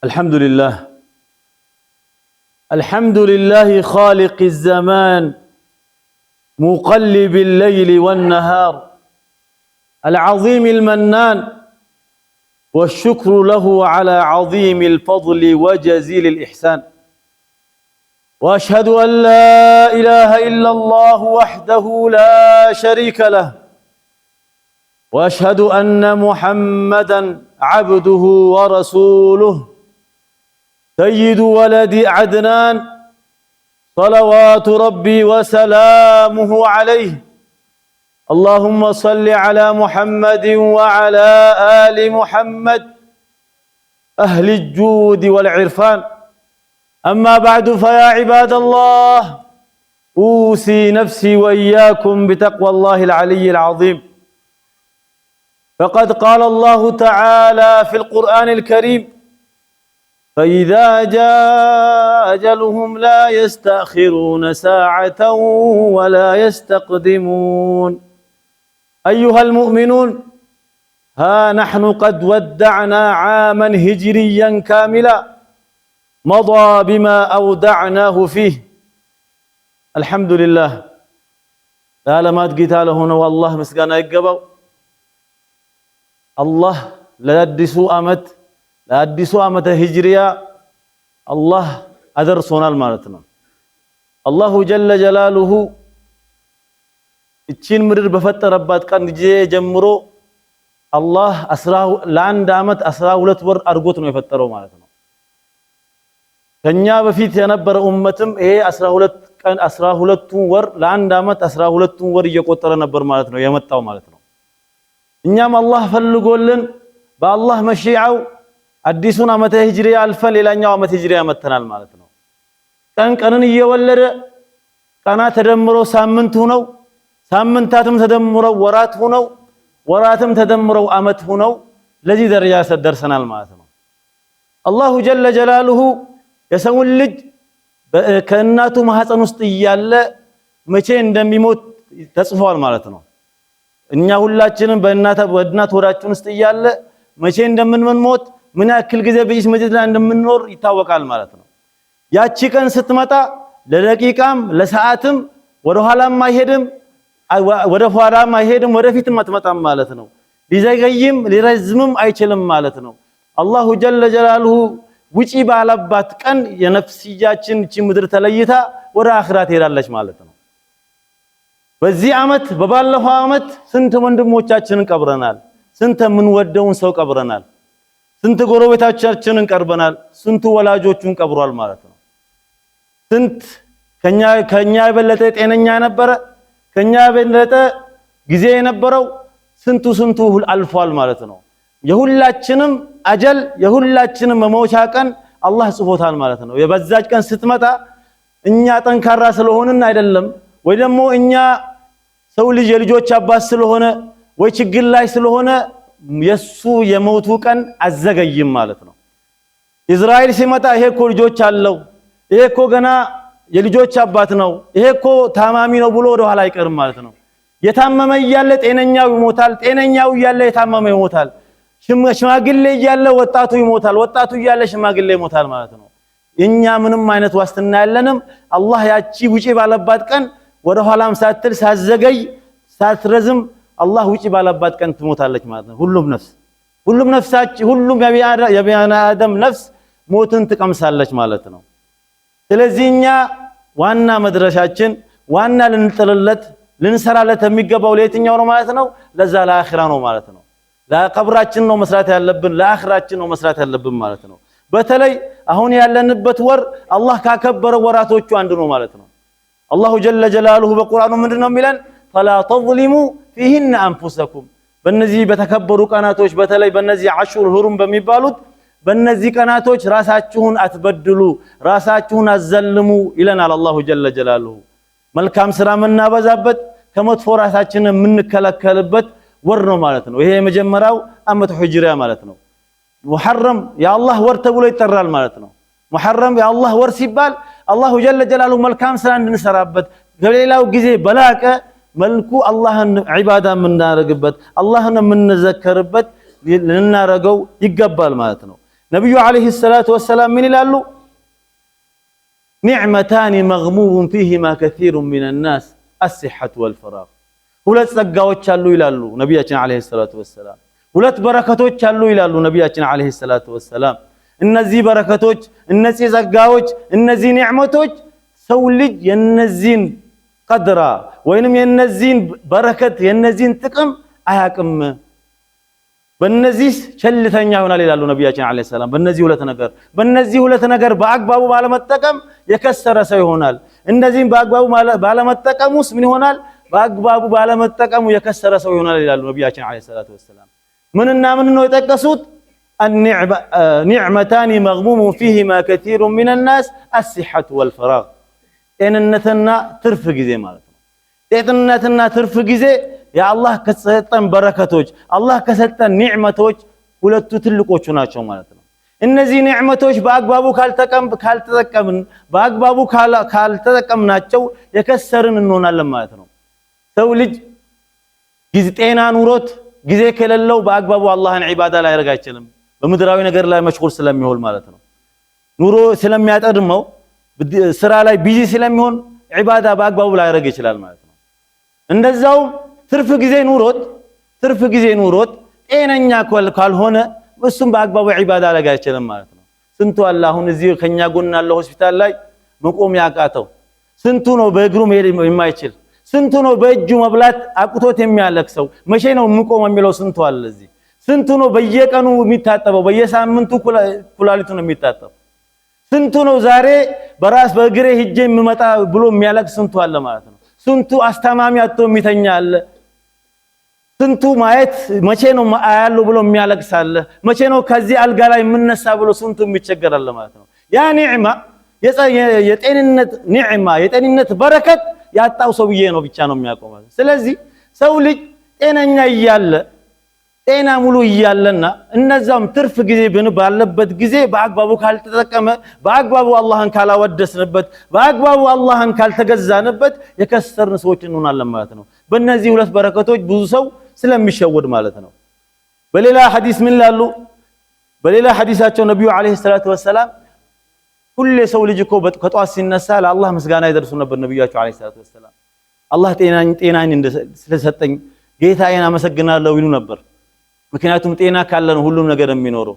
الحمد لله، الحمد لله خالق الزمان، مقلب الليل والنهار، العظيم المنان، والشكر له على عظيم الفضل وجزيل الإحسان. وأشهد أن لا إله إلا الله وحده لا شريك له، وأشهد أن محمدا عبده ورسوله، سيد ولد عدنان، صلوات ربي وسلامه عليه. اللهم صل على محمد وعلى آل محمد، أهل الجود والعرفان. أما بعد، فيا عباد الله، أوصي نفسي وإياكم بتقوى الله العلي العظيم. فقد قال الله تعالى في القرآن الكريم: فإذا جاء أجلهم لا يستأخرون ساعة ولا يستقدمون. أيها المؤمنون، ها نحن قد ودعنا عاما هجريا كاملا مضى بما أودعناه فيه. الحمد لله. ለዓለማት ጌታ ለሆነው አላህ ምስጋና ይገባው። አላህ ለአዲሱ ዓመተ ሂጅሪያ አላህ አደርሶናል ማለት ነው። الله جل جلاله እቺን ምድር በፈጠረባት ቀን ጊዜ ጀምሮ አላህ ለአንድ ዓመት 12 ወር አድርጎት ነው የፈጠረው ማለት ነው። ከኛ በፊት የነበረ ኡመትም ይሄ 12 ቀን 12ቱን ወር ለአንድ ዓመት 12ቱን ወር እየቆጠረ ነበር ማለት ነው የመጣው ማለት ነው። እኛም አላህ ፈልጎልን በአላህ መሺዓው አዲሱን ዓመተ ሂጅሪያ አልፈን ሌላኛው ዓመተ ሂጅሪያ መተናል ማለት ነው። ቀን ቀንን እየወለደ፣ ቀናት ተደምረው ሳምንት ሁነው፣ ሳምንታትም ተደምረው ወራት ሁነው፣ ወራትም ተደምረው ዓመት ሁነው ለዚህ ደረጃ ደርሰናል ማለት ነው። الله جل جلاله የሰውን ልጅ ከእናቱ ማህፀን ውስጥ እያለ መቼ እንደሚሞት ተጽፏል ማለት ነው። እኛ ሁላችንም በእናት ሆዳችን ውስጥ እያለ መቼ እንደምንሞት፣ ምን ያክል ጊዜ በዚህ ምድር ላይ እንደምንኖር ይታወቃል ማለት ነው። ያቺ ቀን ስትመጣ ለደቂቃም ለሰዓትም ወደ ኋላም አይሄድም፣ ወደ ኋላም አይሄድም፣ ወደፊትም አትመጣም ማለት ነው። ሊዘገይም ሊረዝምም አይችልም ማለት ነው። الله جل جلاله ውጪ ባለባት ቀን የነፍስያችን እቺ ምድር ተለይታ ወደ አኺራ ትሄዳለች ማለት ነው። በዚህ ዓመት፣ በባለፈው ዓመት ስንት ወንድሞቻችንን ቀብረናል። ስንት የምንወደውን ሰው ቀብረናል። ስንት ጎረቤቶቻችንን ቀብረናል። ስንቱ ወላጆቹን ቀብሯል ማለት ነው። ስንት ከኛ የበለጠ ጤነኛ ነበረ፣ ከኛ የበለጠ ጊዜ የነበረው ስንቱ ስንቱ አልፏል ማለት ነው። የሁላችንም አጀል፣ የሁላችንም መሞቻ ቀን አላህ ጽፎታል ማለት ነው። የበዛች ቀን ስትመጣ እኛ ጠንካራ ስለሆንን አይደለም፣ ወይ ደግሞ እኛ ሰው ልጅ የልጆች አባት ስለሆነ ወይ ችግር ላይ ስለሆነ የሱ የሞቱ ቀን አዘገይም ማለት ነው። ኢዝራኤል ሲመጣ ይሄ እኮ ልጆች አለው፣ ይሄ እኮ ገና የልጆች አባት ነው፣ ይሄ እኮ ታማሚ ነው ብሎ ወደ ኋላ አይቀርም ማለት ነው። የታመመ እያለ ጤነኛው ይሞታል። ጤነኛው እያለ የታመመ ይሞታል። ሽማግሌ እያለ ወጣቱ ይሞታል። ወጣቱ እያለ ሽማግሌ ይሞታል ማለት ነው። እኛ ምንም አይነት ዋስትና የለንም። አላህ ያቺ ውጪ ባለባት ቀን ወደ ኋላም ሳትል፣ ሳትዘገይ፣ ሳትረዝም አላህ ውጪ ባለባት ቀን ትሞታለች ማለት ነው። ሁሉም ነፍሳች ሁሉም የበኒ አደም ነፍስ ሞትን ትቀምሳለች ማለት ነው። ስለዚህ እኛ ዋና መድረሻችን፣ ዋና ልንጥርለት፣ ልንሰራለት የሚገባው ለየትኛው ነው ማለት ነው? ለዛ ለአኺራ ነው ማለት ነው። ለቀብራችን ነው መስራት ያለብን፣ ለአኺራችን ነው መስራት ያለብን ማለት ነው። በተለይ አሁን ያለንበት ወር አላህ ካከበረው ወራቶቹ አንዱ ነው ማለት ነው። الله جل جلاله በቁርአኑ ምንድን ነው የሚለን? فلا تظلموا فيهن أنفسكم። በእነዚህ በተከበሩ ቀናቶች፣ በተለይ በእነዚህ عشر حرم በሚባሉት በእነዚህ ቀናቶች ራሳችሁን አትበድሉ፣ ራሳችሁን አትዘልሙ ይለናል الله جل جلاله። መልካም ስራ የምናበዛበት፣ ከመጥፎ ራሳችንን የምንከለከልበት ወር ነው ማለት ነው። ይሄ የመጀመሪያው ዓመት ሂጅሪያ ማለት ነው። ሙሐረም የአላህ ወር ተብሎ ይጠራል ማለት ነው። ሙሐረም የአላህ ወር ሲባል الله جل جلاله መልካም ስራ እንድንሰራበት፣ ከሌላው ጊዜ በላቀ መልኩ አላህን ዒባዳ የምናደርግበት፣ አላህን የምንዘከርበት ልናረገው ይገባል ማለት ነው። ነቢዩ ዓለይሂ ሰላቱ ወሰላም ምን ይላሉ? ኒዕመታኒ መግሙቡን ፊሂማ ከሲሩን ሚነናስ አሲሐቱ ወልፈራግ። ሁለት ጸጋዎች አሉ ይላሉ ነቢያችን ዓለይሂ ሰላቱ ወሰላም። ሁለት በረከቶች አሉ ይላሉ ነቢያችን ዓለይሂ ሰላቱ ወሰላም። እነዚህ በረከቶች፣ እነዚህ ጸጋዎች፣ እነዚህ ኒዕመቶች ሰው ልጅ የነዚህን ቀድራ ወይንም የነዚህን በረከት የነዚህን ጥቅም አያቅም። በእነዚህ ቸልተኛ ይሆናል ይላሉ ነቢያችን ዓለይሂ ሰላም። በእነዚህ ሁለት ነገር በአግባቡ ባለመጠቀም የከሰረ ሰው ይሆናል። እነዚህም በአግባቡ ባለመጠቀም ውስጥ ምን ይሆናል? በአግባቡ ባለመጠቀሙ የከሰረ ሰው ይሆናል ይላሉ ነቢያችን ዓለይሂ ሰላቱ ወሰላም። ምንና ምን ነው የጠቀሱት? نعمتان مغبون فيهما كثير من الناس الصحة والفراغ። ጤንነትና ትርፍ ጊዜ ማለት ነው። ጤንነትና ትርፍ ጊዜ የአላህ ከሰጠን በረከቶች፣ አላህ ከሰጠን ኒዕመቶች ሁለቱ ትልቆቹ ናቸው ማለት ነው። እነዚህ ኒዕመቶች በአግባቡ ካልተጠቀምን፣ በአግባቡ ካልተጠቀምናቸው የከሰርን እንሆናለን ማለት ነው። ሰው ልጅ ጊዜ ጤና ኑሮት ጊዜ ከሌለው በአግባቡ አላህን ዒባዳ ላያደርግ አይችልም። በምድራዊ ነገር ላይ መሽጉል ስለሚሆን ማለት ነው። ኑሮ ስለሚያጠድመው፣ ስራ ላይ busy ስለሚሆን ዒባዳ በአግባቡ ላያደርግ ይችላል ማለት ነው። እንደዛውም ትርፍ ጊዜ ኑሮት ጤነኛ ካልሆነ እሱም በአግባቡ ዒባዳ ላያደርግ አይችልም ማለት ነው። ስንቱ አለ አሁን እዚህ ከኛ ጎን ያለው ሆስፒታል ላይ መቆም ያቃተው፣ ስንቱ ነው በእግሩ መሄድ የማይችል፣ ስንቱ ነው በእጁ መብላት አቅቶት የሚያለቅሰው፣ መቼ ነው የምቆመው የሚለው ስንቱ አለ እዚህ። ስንቱ ነው በየቀኑ የሚታጠበው፣ በየሳምንቱ ኩላሊቱን የሚታጠበው። ስንቱ ነው ዛሬ በራስ በእግሬ ሂጄ የምመጣ ብሎ የሚያለቅስ ስንቱ አለ ማለት ነው። ስንቱ አስታማሚ አጥቶ የሚተኛ አለ። ስንቱ ማየት መቼ ነው አያለሁ ብሎ የሚያለቅስ አለ። መቼ ነው ከዚህ አልጋ ላይ የምነሳ ብሎ ስንቱ የሚቸገር አለ ማለት ነው። ያ ኒዕማ፣ የጤንነት ኒዕማ፣ የጤንነት በረከት ያጣው ሰውዬ ነው ብቻ ነው የሚያውቀው ማለት ነው። ስለዚህ ሰው ልጅ ጤነኛ እያለ፣ ጤና ሙሉ እያለና እነዛም ትርፍ ጊዜ ባለበት ጊዜ በአግባቡ ካልተጠቀመ፣ በአግባቡ አላህን ካላወደስንበት፣ በአግባቡ አላህን ካልተገዛንበት የከሰርን ሰዎች እንሆናለን ማለት ነው። በእነዚህ ሁለት በረከቶች ብዙ ሰው ስለሚሸወድ ማለት ነው። በሌላ ሐዲስ ምን ይላሉ? በሌላ ሐዲሳቸው ነቢዩ ዓለይሂ ሰላቱ ወሰላም ሁሌ ሰው ልጅ እኮ ከጠዋት ሲነሳ ለአላህ ምስጋና ይደርሱ ነበር ነቢያቸው ዓለይሂ ሰላቱ ወሰላም። አላህ ጤናን ስለሰጠኝ ጌታዬን አመሰግናለሁ ይሉ ነበር። ምክንያቱም ጤና ካለ ነው ሁሉም ነገር የሚኖረው።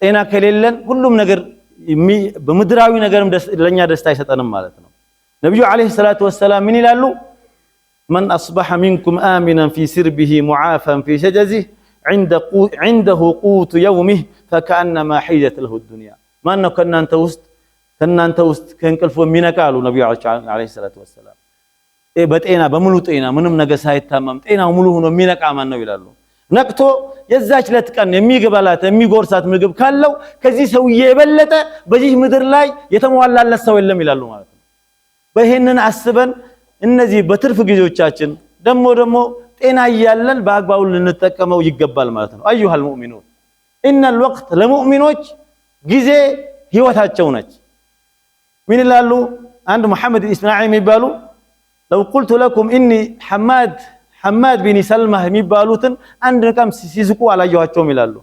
ጤና ከሌለን ሁሉም ነገር በምድራዊ ነገርም ለኛ ደስታ አይሰጠንም ማለት ነው። ነቢዩ ዓለይሂ ሰላቱ ወሰላም ምን ይላሉ? من أصبح منكم آمنا في سربه معافى في جسده عنده قوت يومه فكأنما حيزت له الدنيا። ማን ነው ከእናንተ ውስጥ ከእንቅልፉ የሚነቃ አሉ ነቢዩ ዓለይሂ ሰላቱ ወሰላም። በጤና፣ በሙሉ ጤና፣ ምንም ነገር ሳይታመም ጤናው ሙሉ ሆኖ የሚነቃ ማን ነው ይላሉ። ነቅቶ የዛች ለት ቀን የሚገበላት የሚጎርሳት ምግብ ካለው ከዚህ ሰውዬ የበለጠ በዚህ ምድር ላይ የተሟላለት ሰው የለም ይላሉ ማለት ነው። በይሄንን አስበን እነዚህ በትርፍ ጊዜዎቻችን ደግሞ ጤና እያለን በአግባቡ ልንጠቀመው ይገባል ማለት ነው። أيها المؤمنون إن الوقت ለሙእሚኖች ጊዜ ህይወታቸው ነች። ምን ይላሉ? አንድ መሐመድ ኢስማዒል የሚባሉ لو قلت لكم إني ሐማድ ቢን ሰልማህ የሚባሉትን አንድ ቀን ሲስቁ አላየኋቸውም ይላሉ።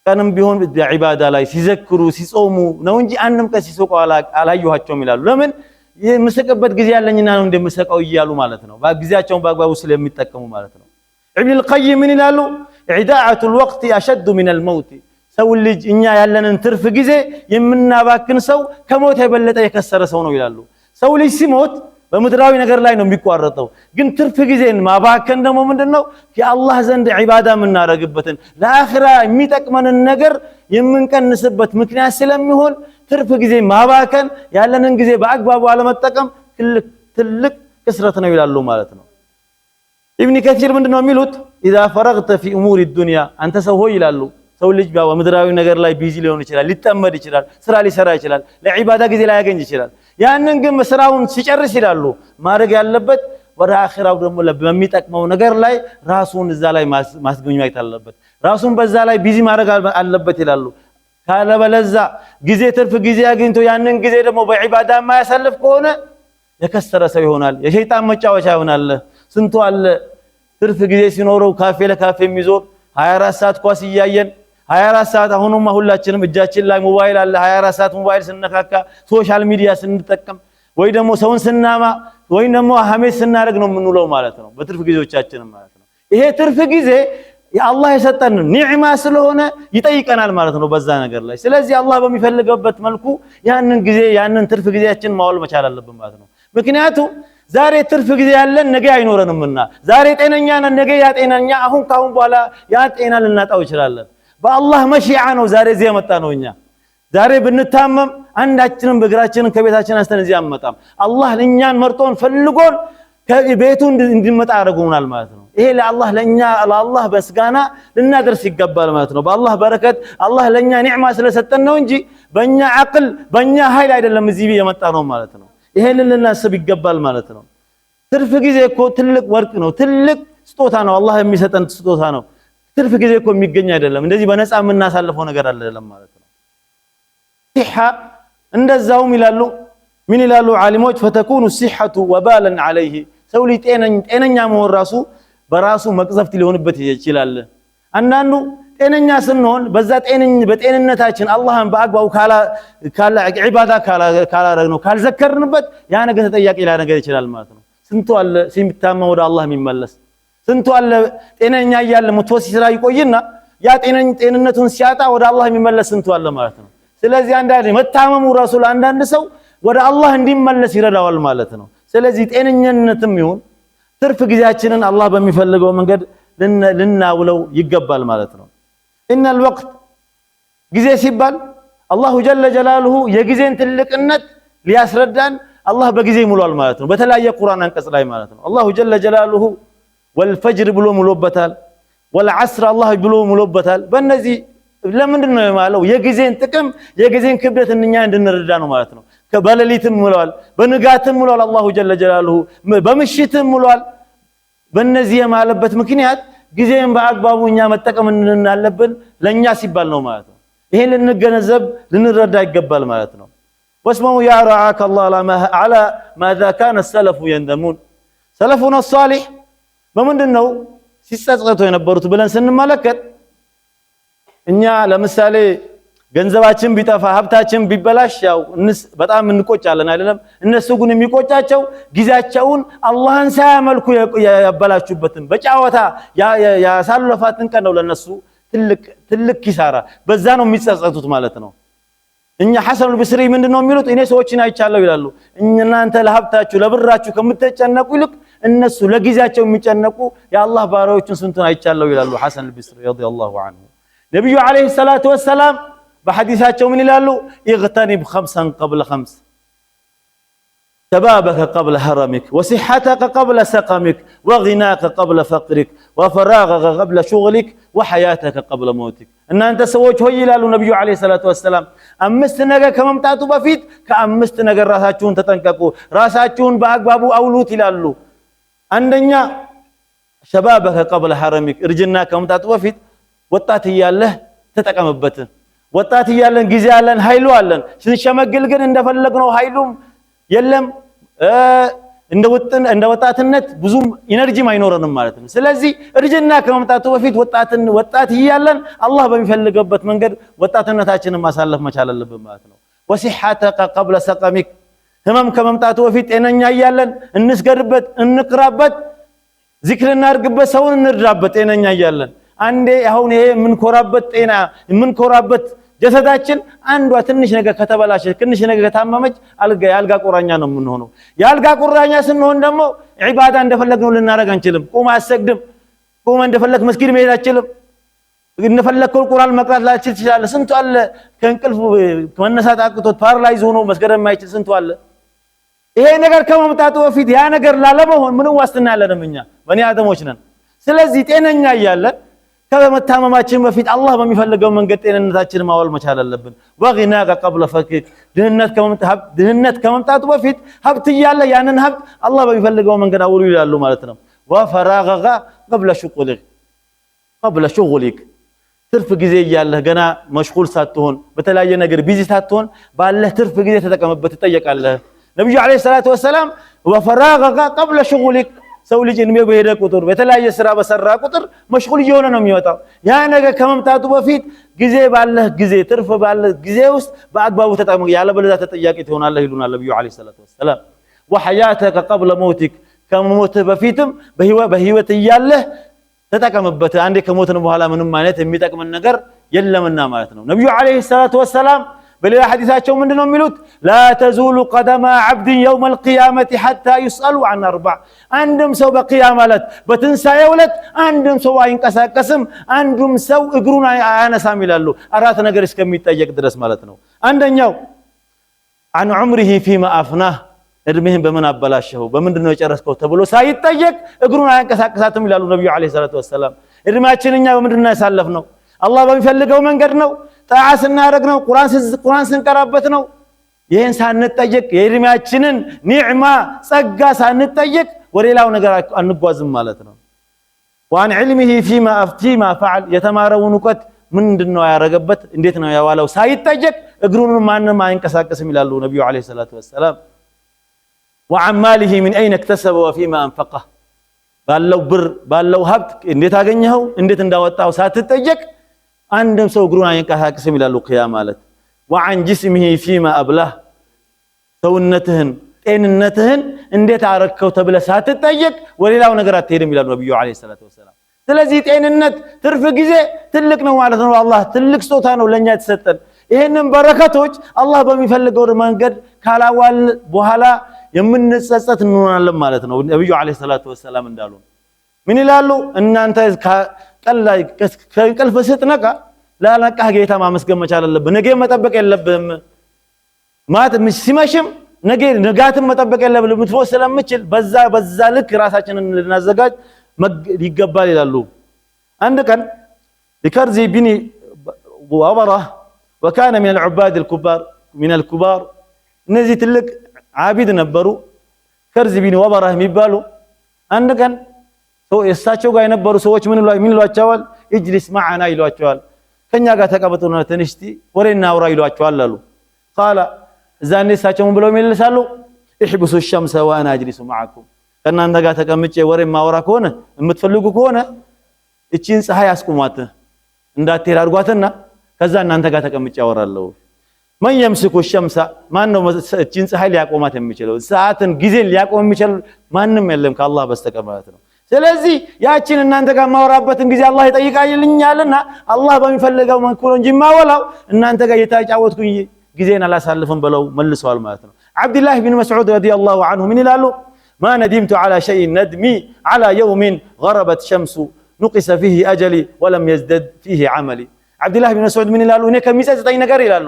ቀንም ቢሆን ዒባዳ ላይ ሲዘክሩ ሲጾሙ ነው እንጂ አንድም ቀን ሲስቁ አላየኋቸውም ይላሉ። ለምን? የምስቅበት ጊዜ ያለኝና ነው እንደምስቀው እያሉ ማለት ነው። ጊዜያቸውን በአግባቡ ስለሚጠቀሙ ማለት ነው። ኢብኑል ቀይም ምን ይላሉ? إضاعة الوقت أشد من الموت። ሰው ልጅ እኛ ያለንን ትርፍ ጊዜ የምናባክን ሰው ከሞት የበለጠ የከሰረ ሰው ነው ይላሉ። ሰው ልጅ ሲሞት በምድራዊ ነገር ላይ ነው የሚቋረጠው። ግን ትርፍ ጊዜን ማባከን ደግሞ ምንድነው? የአላህ ዘንድ ዒባዳ የምናደርግበትን ለአኺራ የሚጠቅመንን ነገር የምንቀንስበት ምክንያት ስለሚሆን ትርፍ ጊዜ ማባከን፣ ያለንን ጊዜ በአግባቡ አለመጠቀም ትልቅ ትልቅ ክስረት ነው ይላሉ ማለት ነው። ኢብኒ ከሲር ምንድነው የሚሉት? إذا فرغت في أمور الدنيا፣ አንተ ሰው ሆይ ይላሉ። ሰው ልጅ በምድራዊ ነገር ላይ busy ሊሆን ይችላል፣ ሊጠመድ ይችላል፣ ስራ ሊሰራ ይችላል፣ ለዒባዳ ጊዜ ላያገኝ ይችላል። ያንን ግን ስራውን ሲጨርስ ይላሉ ማድረግ ያለበት ወደ አኺራው ደግሞ በሚጠቅመው ነገር ላይ ራሱን እዛ ላይ ማስገኘት አለበት። ራሱን በዛ ላይ busy ማድረግ አለበት ይላሉ። ካለበለዛ ጊዜ ትርፍ ጊዜ አግኝቶ ያንን ጊዜ ደግሞ በዒባዳ የማያሳልፍ ከሆነ የከሰረ ሰው ይሆናል። የሸይጣን መጫወቻ ይሆናል። ስንቱ አለ ትርፍ ጊዜ ሲኖረው ካፌ ለካፌ የሚዞር፣ 24 ሰዓት ኳስ እያየን፣ 24 ሰዓት አሁንማ ሁላችንም እጃችን ላይ ሞባይል አለ። 24 ሰዓት ሞባይል ስንነካካ፣ social media ስንጠቀም፣ ወይ ደግሞ ሰውን ስናማ፣ ወይ ደግሞ ሀሜት ስናደርግ ነው የምንውለው ማለት ነው፣ በትርፍ ጊዜዎቻችንም ማለት ነው። ይሄ ትርፍ ጊዜ የአላህ የሰጠን ኒዕማ ስለሆነ ይጠይቀናል ማለት ነው በዛ ነገር ላይ። ስለዚህ አላህ በሚፈልገበት መልኩ ያንን ጊዜ፣ ያንን ትርፍ ጊዜያችን ማዋል መቻል አለብን ማለት ነው። ምክንያቱም ዛሬ ትርፍ ጊዜ ያለን ነገ አይኖረንምና፣ ዛሬ ጤነኛ ነን፣ ነገ ያ ጤነኛ አሁን ካሁን በኋላ ያ ጤና ልናጣው ይችላለን። በአላህ መሺዓ ነው ዛሬ እዚህ የመጣ ነው። እኛ ዛሬ ብንታመም አንዳችንም በእግራችንን ከቤታችን አንስተን እዚህ አንመጣም። አላህ እኛን መርጦን ፈልጎን ከቤቱ እንድንመጣ አድርጎናል ማለት ነው። ይሄ ለአላህ ለኛ ለአላህ በስጋና ልናደርስ ይገባል ማለት ነው። በአላህ በረከት አላህ ለኛ ኒዕማ ስለሰጠን ነው እንጂ በእኛ አቅል በእኛ ኃይል አይደለም እዚህ የመጣ ነው ማለት ነው። ይሄንን ልናስብ ይገባል ማለት ነው። ትርፍ ጊዜ እኮ ትልቅ ወርቅ ነው፣ ትልቅ ስጦታ ነው። አላህ የሚሰጠን ስጦታ ነው። ትርፍ ጊዜ እኮ የሚገኝ አይደለም። እንደዚህ በነፃ የምናሳልፈው ነገር አይደለም ማለት ነው። ሲሐ እንደዛውም ይላሉ፣ ምን ይላሉ ዓሊሞች? ፈተኩኑ ሲሐቱ ወባለን ዐለይሂ፣ ሰው ልጅ ጤነኛ መሆን ራሱ በራሱ መቅዘፍት ሊሆንበት ይችላል። አንዳንዱ ጤነኛ ስንሆን በዛ በጤንነታችን አላህን በአግባቡ ካላ ዒባዳ ካላረግነው፣ ካልዘከርንበት ያ ነገር ተጠያቂ ሊያደርገን ይችላል ማለት ነው። ስንቱ አለ ሲታመም ወደ አላህ የሚመለስ፣ ስንቱ አለ ጤነኛ እያለ ሙቶ ሲስራ ይቆይና ያ ጤንነቱን ሲያጣ ወደ አላህ የሚመለስ ስንቱ አለ ማለት ነው። ስለዚህ አንዳንድ መታመሙ ራሱ ለአንዳንድ ሰው ወደ አላህ እንዲመለስ ይረዳዋል ማለት ነው። ስለዚህ ጤነኝነትም ይሁን ትርፍ ጊዜያችንን አላህ በሚፈልገው መንገድ ልናውለው ይገባል ማለት ነው። إن الوقت ጊዜ ሲባል الله جل جلاله የጊዜን ትልቅነት ሊያስረዳን አላህ በጊዜ ምሏል ማለት ነው። በተለያየ ቁርአን አንቀጽ ላይ ማለት ነው። الله جل جلاله والفجر ብሎ ምሎበታል። والعصر አላህ ብሎ ምሎበታል። በእነዚህ ለምንድን ነው የማለው? የጊዜን ጥቅም፣ የጊዜን ክብደት እኛ እንድንረዳ ነው ማለት ነው። በሌሊትም ምሏል፣ በንጋትም ምሏል፣ الله جل جلاله በምሽትም ምሏል። በእነዚህ የማለበት ምክንያት ጊዜን በአግባቡ እኛ መጠቀም እንዳለብን ለኛ ሲባል ነው ማለት ነው። ይሄን ልንገነዘብ ልንረዳ ይገባል ማለት ነው። واسمعوا يا رعاك الله على ماذا كان السلف يندمون፣ سلفنا الصالح በምንድን ነው ሲጸጸቱ የነበሩት ብለን ስንመለከት፣ እኛ ለምሳሌ ገንዘባችን ቢጠፋ፣ ሀብታችን ቢበላሽ ያው በጣም እንቆጫለን አይደለም? እነሱ ግን የሚቆጫቸው ጊዜያቸውን አላህን ሳያመልኩ ያበላሹበትን፣ በጫወታ ያሳለፋትን ቀን ነው ለነሱ ትልቅ ትልቅ ኪሳራ። በዛ ነው የሚጸጸቱት ማለት ነው። እኛ ሐሰኑል ብስሪ ምንድነው የሚሉት? እኔ ሰዎችን አይቻለሁ ይላሉ። እናንተ ለሀብታችሁ ለብራችሁ ከምትጨነቁ ይልቅ እነሱ ለጊዜያቸው የሚጨነቁ የአላህ ባሪያዎችን ስንቱን አይቻለሁ ይላሉ ሐሰን አልብስሪ رضي الله عنه። ነቢዩ عليه الصلاة والسلام በሐዲሳቸው ምን ይላሉ? اغتنم خمسا قبل خمس: شبابك قبل هرمك، وصحتك قبل سقمك، وغناك قبل فقرك، وفراغك قبل شغلك، وحياتك قبل موتك። እናንተ ሰዎች ሆይ ይላሉ ነቢዩ عليه الصلاة والسلام፣ አምስት ነገር ከመምጣቱ በፊት ከአምስት ነገር ራሳችሁን ተጠንቀቁ፣ ራሳችሁን በአግባቡ አውሉት ይላሉ። አንደኛ شبابك قبل هرمك፣ እርጅና ከመምጣቱ በፊት ወጣት እያለህ ተጠቀምበት። ወጣት እያለን ጊዜ አለን፣ ኃይሉ አለን። ስንሸመግል ግን እንደፈለግነው ኃይሉም የለም፣ እንደ ወጣትነት ብዙም energy ም አይኖረንም ማለት ነው። ስለዚህ እርጅና ከመምጣቱ በፊት ወጣት እያለን አላህ በሚፈልግበት መንገድ ወጣትነታችንን ማሳለፍ መቻል አለብን ማለት ነው። وصحتك قبل سقمك፣ ህመም ከመምጣቱ በፊት ጤነኛ እያለን እንስገድበት፣ እንቅራበት፣ ዚክር እናድርግበት፣ ሰውን እንርዳበት ጤነኛ እያለን። አንዴ አሁን ይሄ የምንኮራበት ጤና፣ የምንኮራበት ጀሰዳችን አንዷ ትንሽ ነገር ከተበላሸ፣ ትንሽ ነገር ከታመመች አልጋ የአልጋ ቁራኛ ነው የምንሆነው። የአልጋ ቁራኛ ስንሆን ደግሞ ዒባዳ እንደፈለግነው ልናደርግ አንችልም። ቁም አሰግድም፣ ቁም እንደፈለግ መስጊድ መሄድ አችልም። እንደፈለግከው ቁርአን መቅራት ላችል ትችላለህ። ስንቱ አለ ከእንቅልፍ መነሳት አቅቶት paralyze ሆኖ መስገድ የማይችል ስንቱ አለ። ይሄ ነገር ከመምጣቱ በፊት ያ ነገር ላለመሆን ምንም ዋስትና ያለንም እኛ በኒ አደሞች ነን። ስለዚህ ጤነኛ እያለን ከመታመማችን በፊት አላህ በሚፈልገው መንገድ ጤንነታችንን ማዋል መቻል አለብን። وغناك قبل فقرك፣ ድህነት ከመምጣቱ በፊት ሀብት እያለ ያንን ሀብት አላህ በሚፈልገው መንገድ አውሉ ይላሉ ማለት ነው። وفراغك قبل شغلك፣ ትርፍ ጊዜ እያለህ ገና مشغول ሳትሆን፣ በተለያየ ነገር busy ሳትሆን ባለህ ትርፍ ጊዜ ተጠቀምበት፣ ትጠየቃለህ። ነቢዩ عليه الصلاة والسلام وفراغك قبل شغلك። ሰው ልጅ እድሜው በሄደ ቁጥር፣ በተለያየ ስራ በሰራ ቁጥር مشغول እየሆነ ነው የሚወጣው። ያ ነገር ከመምጣቱ በፊት ጊዜ ባለህ ጊዜ፣ ትርፍ ባለህ ጊዜ ውስጥ በአግባቡ ተጠቅመህ፣ ያለበለዚያ ተጠያቂ ትሆናለህ ይሉናል ነብዩ عليه الصلاة والسلام። وحياتك قبل موتك፣ ከመሞትህ በፊትም በህይወት እያለህ ተጠቀምበት። አንዴ ከሞትን በኋላ ምንም አይነት የሚጠቅምን ነገር የለምና ማለት ነው። ነብዩ عليه الصلاة والسلام በሌላ ሐዲሳቸው ምንድን ነው የሚሉት? لا تزول قدما عبد يوم القيامة حتى يسأل عن أربع። አንድም ሰው በቅያማ ዕለት፣ በትንሣኤው ዕለት አንድም ሰው አይንቀሳቀስም፣ አንዱም ሰው እግሩን አያነሳም ይላሉ። አራት ነገር እስከሚጠየቅ ድረስ ማለት ነው። አንደኛው عن عمره فيما أفناه፣ እድሜህን በምን አበላሸኸው፣ በምንድን ነው የጨረስከው ተብሎ ሳይጠየቅ እግሩን አያንቀሳቅሳትም ይላሉ ነቢዩ عليه الصلاة والسلام። እድሜያችን እኛ በምንድን ነው ያሳለፍነው? አላህ በሚፈልገው መንገድ ነው? ጣዓ ስናደርግ ነው? ቁርአን ስንቀራበት ነው? ይህን ሳንጠየቅ፣ የእድሜያችንን ኒዕማ ጸጋ ሳንጠየቅ ወደ ሌላው ነገር አንጓዝም ማለት ነው። وعن علمه فيما فعل፣ የተማረውን እውቀት ምንድን ነው ያደረገበት፣ እንዴት ነው ያዋለው ሳይጠየቅ እግሩን ማንም አይንቀሳቀስም ይላሉ ነቢዩ عليه الصلاة والسلام። وعن ماله من أين اكتسبه وفيما أنفقه፣ ባለው ብር፣ ባለው ሀብት እንዴት አገኘኸው፣ እንዴት እንዳወጣው ሳትጠየቅ አንድም ሰው እግሩን አይንቀሳቀስም ይላሉ ቅያማ ማለት። وعن جسمه فيما أبلاه፣ ሰውነትህን፣ ጤንነትህን እንዴት አረከው ተብለህ ሳትጠየቅ ወደ ሌላው ነገር አትሄድም ይላሉ ነብዩ عليه الصلاة والسلام። ስለዚህ ጤንነት፣ ትርፍ ጊዜ ትልቅ ነው ማለት ነው። አላህ ትልቅ ስጦታ ነው ለኛ የተሰጠን። ይህንን በረከቶች አላህ በሚፈልገው መንገድ ካላዋል በኋላ የምንጸጸት እንሆናለን ማለት ነው። ነብዩ عليه الصلاة والسلام እንዳሉ ምን ይላሉ? እናንተ ከእንቅልፍ ስትነቃ ላነቃህ ጌታ ማመስገን መቻል አለብህ። ነገ መጠበቅ የለብህም። ማለት ሲመሽም ነገ ንጋትን መጠበቅ የለብህም። ልትሞት ስለምችል በዛ ልክ ራሳችንን ልናዘጋጅ ይገባል ይላሉ። አንድ ቀን ሊከርዚ ቢኒ ወበራ وكان من العباد الكبار من الكبار፣ እነዚህ ትልቅ ዓቢድ ነበሩ። ከርዚ ቢን ወበራ የሚባሉ አንድ ቀን የእሳቸው ጋር የነበሩ ሰዎች ምን ይሏቸዋል? اجلس معنا ይሏቸዋል። ከኛ ጋር ተቀመጡና ትንሽ ወሬ እናውራ ይሏቸዋል አሉ። قال፣ እዛኔ እሳቸው ምን ብለው ይመልሳሉ? احبسوا الشمس وأنا أجلس معكم፣ ከእናንተ ጋር ተቀምጬ ወሬ ማውራ ከሆነ፣ የምትፈልጉ ከሆነ እቺን ፀሐይ አስቁሟት፣ እንዳትሄድ አድርጓትና ከዛ እናንተ ጋር ተቀምጬ አወራለሁ። من يمسك الشمس፣ ማን ነው እቺን ፀሐይ ሊያቆማት የሚችለው? ሰዓትን፣ ጊዜን ሊያቆም የሚችል ማንም የለም ከአላህ በስተቀር ማለት ነው። ስለዚህ ያችን እናንተ ጋር ማወራበትን ጊዜ አላህ ይጠይቃልኛልና አላህ በሚፈልገው መልኩ ነው እንጂ ማወላው እናንተ ጋር እየተጫወትኩኝ ጊዜን አላሳልፍም ብለው መልሰዋል ማለት ነው። ዓብድላህ ቢን መስዑድ رضي الله عنه ምን ይላሉ? ما ندمت على شيء ندمي على يوم غربت الشمس نقص فيه أجلي ولم يزدد فيه عملي። ዓብድላህ ቢን መስዑድ ምን ይላሉ? እኔ ከሚጸጽተኝ ነገር ይላሉ፣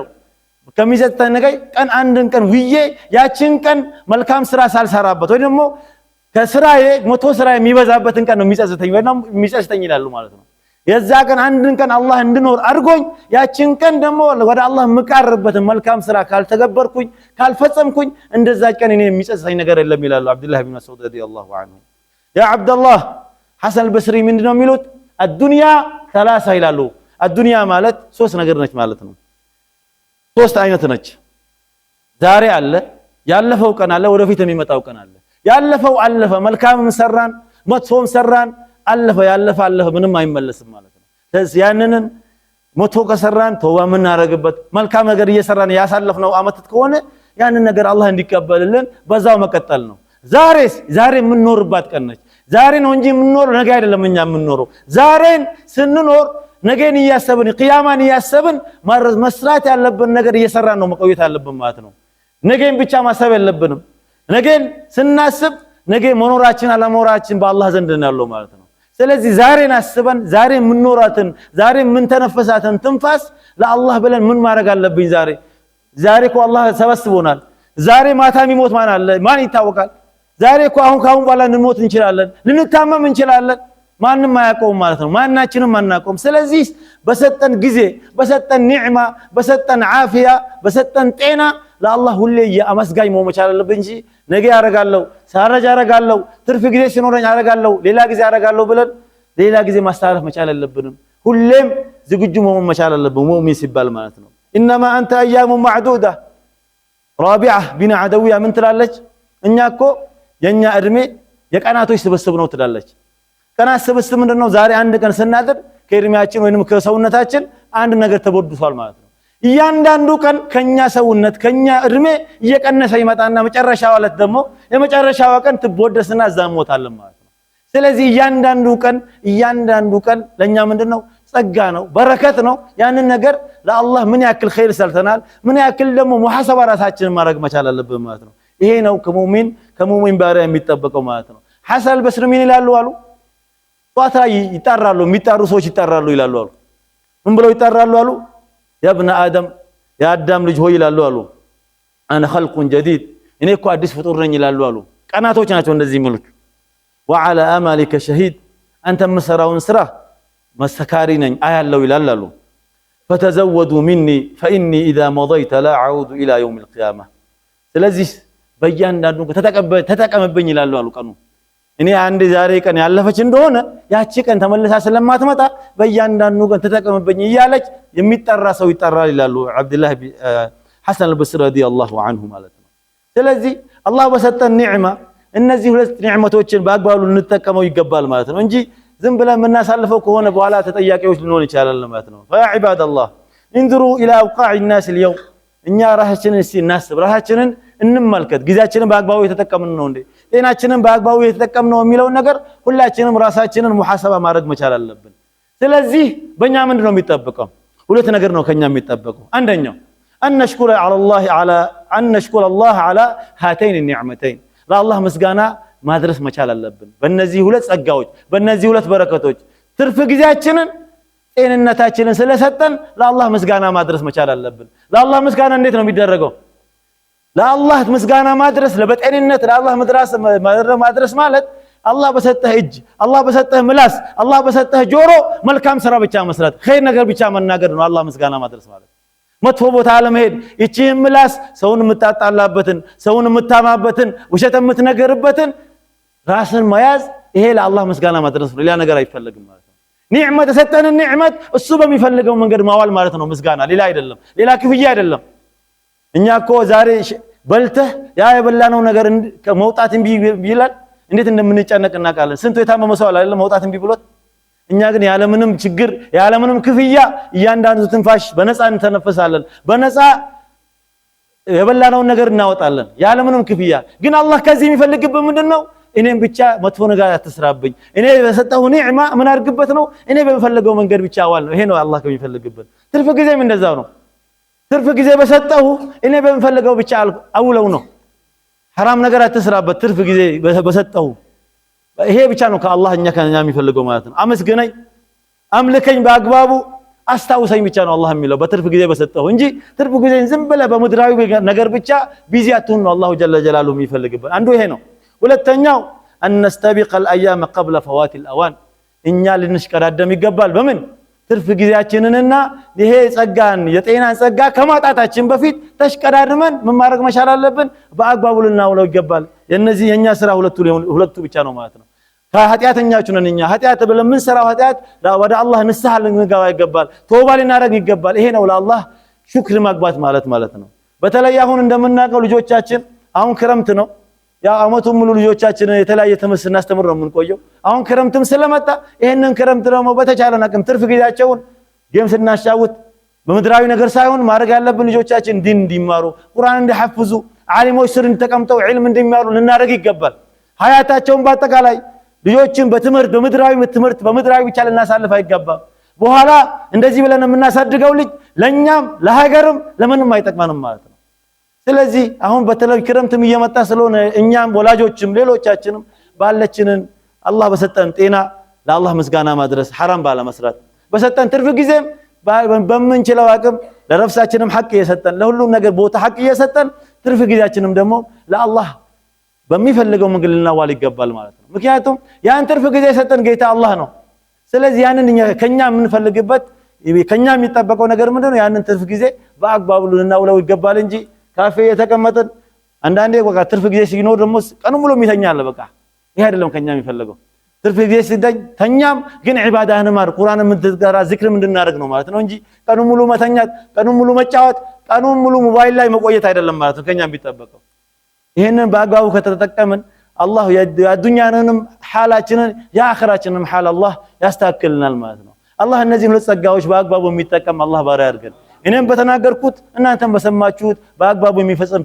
ከሚጸጽተኝ ነገር ቀን አንድን ቀን ውዬ ያችን ቀን መልካም ስራ ሳልሰራበት ወይ ደግሞ ከስራዬ መቶ ስራ የሚበዛበትን ቀን ነው የሚጸጽተኝ ወይ ደግሞ የሚጸጽተኝ ይላሉ ማለት ነው። የዛ ቀን አንድን ቀን አላህ እንድኖር አድርጎኝ ያችን ቀን ደግሞ ወደ አላህ የምቃርበትን መልካም ስራ ካልተገበርኩኝ፣ ካልፈጸምኩኝ እንደዛ ቀን እኔ የሚጸጽተኝ ነገር የለም ይላሉ ዓብዱላህ ቢን መስዑድ رضي الله عنه። ያ ዓብደላህ፣ ሐሰን አልበስሪ ምንድነው የሚሉት? الدنيا ثلاثة ይላሉ። አዱንያ ማለት ሶስት ነገር ነች ማለት ነው። ሶስት አይነት ነች። ዛሬ አለ፣ ያለፈው ቀን አለ፣ ወደፊት የሚመጣው ቀን አለ። ያለፈው አለፈ፣ መልካምም ሰራን መጥፎም ሰራን አለፈ፣ ያለፈ አለፈ፣ ምንም አይመለስም ማለት ነው። ስለዚህ ያንንን መጥፎ ከሰራን ተውባ የምናደርግበት፣ መልካም ነገር እየሰራን ያሳለፍነው አመት ከሆነ ያንን ነገር አላህ እንዲቀበልልን በዛው መቀጠል ነው። ዛሬስ? ዛሬ የምንኖርባት ቀን ነች። ዛሬ ነው እንጂ የምንኖረው ነገ አይደለም። እኛ የምንኖረው ዛሬን ስንኖር ነገን እያሰብን፣ ቅያማን እያሰብን፣ መስራት ያለብን ነገር እየሰራን ነው መቆየት ያለብን ማለት ነው። ነገን ብቻ ማሰብ የለብንም። ነገን ስናስብ ነገ መኖራችን አለመኖራችን በአላህ ዘንድ ነው ያለው ማለት ነው። ስለዚህ ዛሬን አስበን ዛሬ የምንኖራትን፣ ዛሬ የምንተነፈሳትን ትንፋስ ለአላህ ብለን ምን ማድረግ አለብኝ? ዛሬ እኮ አላህ ሰበስቦናል። ዛሬ ማታ የሚሞት ማን አለ? ማን ይታወቃል? ዛሬ እኮ አሁን ካሁን በኋላ ልንሞት እንችላለን፣ ልንታመም እንችላለን። ማንም አያውቀውም ማለት ነው። ማናችንም አናውቀውም። ስለዚህ በሰጠን ጊዜ፣ በሰጠን ኒዕማ፣ በሰጠን ዓፊያ፣ በሰጠን ጤና ለአላህ ሁሌ አመስጋኝ መሆን መቻል አለብን እንጂ ነገ ያደርጋለሁ፣ ሳረጅ አደርጋለሁ፣ ትርፍ ጊዜ ሲኖረኝ አደርጋለሁ፣ ሌላ ጊዜ አደርጋለሁ ብለን ሌላ ጊዜ ማስተላለፍ መቻል የለብንም። ሁሌም ዝግጁ መሆን መቻል አለብን ሙእሚን ሲባል ማለት ነው። إنما أنت أيام معدودة። ራቢዓ ቢን ዓደውያ ምን ትላለች? እኛ እኮ የኛ እድሜ የቀናቶች ስብስብ ነው ትላለች። ቀናት ስብስብ ምንድነው? ዛሬ አንድ ቀን ስናድር ከእድሜያችን ወይንም ከሰውነታችን አንድ ነገር ተቦድሷል ማለት ነው። እያንዳንዱ ቀን ከኛ ሰውነት ከኛ እድሜ እየቀነሰ ይመጣና መጨረሻው ዕለት ደግሞ የመጨረሻዋ ቀን ትቦደስና እዛ እንሞታለን ማለት ነው። ስለዚህ እያንዳንዱ ቀን ለኛ ምንድነው? ጸጋ ነው፣ በረከት ነው። ያንን ነገር ለአላህ ምን ያክል ኸይር ሰርተናል፣ ምን ያክል ደግሞ ሙሐሰባ ራሳችንን ማድረግ መቻል አለብን ማለት ነው። ይሄ ነው ከሙእሚን ባሪያ የሚጠበቀው ማለት ነው። ሐሰን አልበስሪ ምን ይላሉ አሉ? ጧት ላይ ይጣራሉ፣ የሚጣሩ ሰዎች ይጣራሉ ይላሉ አሉ። ምን ብለው ይጣራሉ አሉ? يا ابن آدم፣ የአዳም ልጅ ሆይ ይላሉ አሉ። أنا خلق جديد፣ እኔ እኮ አዲስ ፍጡር ነኝ ይላሉ አሉ። ቀናቶች ናቸው እንደዚህ የሚሉት። وعلى عملك شهيد፣ አንተ የምሰራውን ስራ መሰካሪ ነኝ አያለው ይላል አሉ። فتزودوا مني فإني إذا مضيت لا أعود إلى يوم القيامة። ስለዚህ በእያንዳንዱ ተጠቀምብኝ ይላሉ አሉ። ቀኑ እኔ አንድ ዛሬ ቀን ያለፈች እንደሆነ ያቺ ቀን ተመልሳ ስለማትመጣ በእያንዳንዱ ቀን ተጠቀምብኝ እያለች የሚጠራ ሰው ይጠራል ይላሉ ዓብዱላህ ሐሰን አልበስሪ رضي الله عنه ማለት ነው። ስለዚህ አላህ በሰጠን ኒዕማ እነዚህ ሁለት ኒዕመቶችን በአግባቡ ልንጠቀመው ይገባል ማለት ነው እንጂ ዝም ብለን የምናሳልፈው ከሆነ በኋላ ተጠያቂዎች ልንሆን ይችላል ማለት ነው። فيا عباد الله، انظروا إلى أوقاع الناس اليوم። እኛ ራሳችንን እስቲ እናስብ፣ ራሳችንን እንመልከት። ጊዜያችንን በአግባቡ የተጠቀምን ነው እንዴ? ጤናችንን በአግባቡ የተጠቀምን ነው የሚለውን ነገር ሁላችንም ራሳችንን ሙሐሰባ ማድረግ መቻል አለብን። ስለዚህ በእኛ ምንድን ነው የሚጠበቀው? ሁለት ነገር ነው ከኛ የሚጠበቀው። አንደኛው أن نشكر الله على هاتين النعمتين፣ ለአላህ ምስጋና ማድረስ መቻል አለብን። በእነዚህ ሁለት ጸጋዎች፣ በእነዚህ ሁለት በረከቶች ትርፍ ጊዜያችንን ጤንነታችንን ስለሰጠን ለአላህ ምስጋና ማድረስ መቻል አለብን። ለአላህ ምስጋና እንዴት ነው የሚደረገው? ለአላህ ምስጋና ማድረስ ለበጤንነት ለአላህ ማድረስ ማለት አላህ በሰጠህ እጅ፣ አላህ በሰጠህ ምላስ፣ አላህ በሰጠህ ጆሮ መልካም ስራ ብቻ መስራት፣ ኸይር ነገር ብቻ መናገር ነው አላህ ምስጋና ማድረስ ማለት። መጥፎ ቦታ አለመሄድ፣ ይቺህን ምላስ ሰውን የምታጣላበትን፣ ሰውን የምታማበትን፣ ውሸት የምትነገርበትን ራስን መያዝ፣ ይሄ ለአላህ ምስጋና ማድረስ ነው። ሌላ ነገር አይፈለግም ማለት ነው። ኒዕመት የሰጠንን ኒዕመት እሱ በሚፈልገው መንገድ ማዋል ማለት ነው ምስጋና፣ ሌላ አይደለም፣ ሌላ ክፍያ አይደለም። እኛ እኮ ዛሬ በልተህ ያ የበላነው ነገር መውጣት እምቢ ይላል፣ እንዴት እንደምንጨነቅ እናውቃለን። ስንቱ የታመመ ሰው አለ አይደለም መውጣት እምቢ ብሎት። እኛ ግን ያለምንም ችግር ያለምንም ክፍያ እያንዳንዱ ትንፋሽ በነፃ እንተነፍሳለን። በነፃ የበላነውን ነገር እናወጣለን ያለምንም ክፍያ። ግን አላህ ከዚህ የሚፈልግብን ምንድን ነው? እኔም ብቻ መጥፎ ነገር አትስራብኝ። እኔ በሰጠሁ ኒዕማ ምን አድርግበት ነው? እኔ በምፈልገው መንገድ ብቻ አዋል ነው። ይሄ ነው አላህ ከሚፈልግብን። ትርፍ ጊዜም እንደዛው ነው። ትርፍ ጊዜ በሰጠሁ እኔ በምፈልገው ብቻ አውለው ነው። ሐራም ነገር አትስራበት ትርፍ ጊዜ በሰጠሁ። ይሄ ብቻ ነው ከአላህ እኛ ከኛ የሚፈልገው ማለት ነው። አመስግነኝ፣ አምልከኝ፣ በአግባቡ አስታውሰኝ ብቻ ነው አላህ የሚለው በትርፍ ጊዜ በሰጠሁ እንጂ ትርፍ ጊዜን ዝም ብለህ በምድራዊ ነገር ብቻ busy አትሁን ነው الله جل جلاله የሚፈልግበት። አንዱ ይሄ ነው። ሁለተኛው أن نستبق الأيام قبل فوات الأوان። እኛ ልንሽቀዳደም ይገባል። በምን? ትርፍ ጊዜያችንንና ይሄ ጸጋን የጤናን ጸጋ ከማጣታችን በፊት ተሽቀዳድመን ምን ማድረግ መቻል አለብን? በአግባቡ ልናውለው ይገባል። የነዚህ የኛ ስራ ሁለቱ ብቻ ነው ማለት ነው። ከኃጢአተኛዎች ነን እኛ። ኃጢአት ብለን የምንሰራው ኃጢአት ወደ አላህ ንስሐ ልንገባ ይገባል። ተውባ ልናደርግ ይገባል። ይሄ ነው ለአላህ ሹክር ማግባት ማለት ነው። በተለይ አሁን እንደምናውቀው ልጆቻችን አሁን ክረምት ነው። ያው አመቱን ሙሉ ልጆቻችንን የተለያየ ትምህርት ስናስተምር ነው የምንቆየው። አሁን ክረምትም ስለመጣ ይሄንን ክረምት ደግሞ በተቻለን አቅም ትርፍ ጊዜያቸውን game ስናጫውት በምድራዊ ነገር ሳይሆን ማድረግ ያለብን ልጆቻችን ዲን እንዲማሩ፣ ቁርአን እንዲሐፍዙ፣ ዓሊሞች ስር ተቀምጠው ዒልም እንዲማሩ ልናደርግ ይገባል። ሀያታቸውን በአጠቃላይ ልጆችን በትምህርት በምድራዊ ትምህርት በምድራዊ ብቻ ልናሳልፍ አይገባም። በኋላ እንደዚህ ብለን የምናሳድገው ልጅ ለኛም ለሀገርም ለምንም አይጠቅመንም ማለት ነው። ስለዚህ አሁን በተለይ ክረምትም እየመጣ ስለሆነ እኛም ወላጆችም ሌሎቻችንም ባለችንን አላህ በሰጠን ጤና ለአላህ ምስጋና ማድረስ፣ ሐራም ባለመስራት፣ በሰጠን ትርፍ ጊዜም በምንችለው አቅም ለነፍሳችንም ሐቅ እየሰጠን፣ ለሁሉም ነገር ቦታ ሐቅ እየሰጠን፣ ትርፍ ጊዜያችንም ደግሞ ለአላህ በሚፈልገው መንገድ ልናዋል ይገባል ማለት ነው። ምክንያቱም ያን ትርፍ ጊዜ የሰጠን ጌታ አላህ ነው። ስለዚህ ያንን ከኛ የምንፈልግበት ከኛ የሚጠበቀው ነገር ምንድነው? ያንን ትርፍ ጊዜ በአግባቡ ልናውለው ይገባል እንጂ ካፌ የተቀመጥን አንዳንዴ በቃ ትርፍ ጊዜ ሲኖር ደግሞ ቀኑ ሙሉ የሚተኛ አለ። በቃ ይሄ አይደለም ከኛ የሚፈልገው። ትርፍ ጊዜ ሲገኝ ተኛም፣ ግን ዒባዳህን ማር ቁርአን የምትቀራ ዚክርም እንድናደርግ ነው ማለት ነው እንጂ ቀኑ ሙሉ መተኛት፣ ቀኑ ሙሉ መጫወት፣ ቀኑ ሙሉ ሞባይል ላይ መቆየት አይደለም ማለት ነው ከኛ የሚጠበቀው። ይህንን በአግባቡ ከተጠቀምን አላህ የዱንያንንም ሓላችንን የአኺራችንንም ሓል አላህ ያስተካክልናል ማለት ነው። አላህ እነዚህን ሁለት ጸጋዎች በአግባቡ የሚጠቀም አላህ ባሪያ ያድርገን። እኔም በተናገርኩት እናንተም በሰማችሁት በአግባቡ የሚፈጽም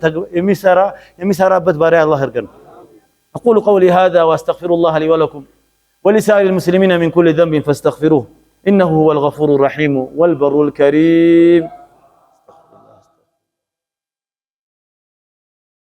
የሚሰራበት ባሪያ አላህ ያድርገን። أقول قولي هذا وأستغفر الله لي ولكم ولسائر المسلمين من كل ذنب فاستغفروه إنه هو الغفور الرحيم والبر الكريم.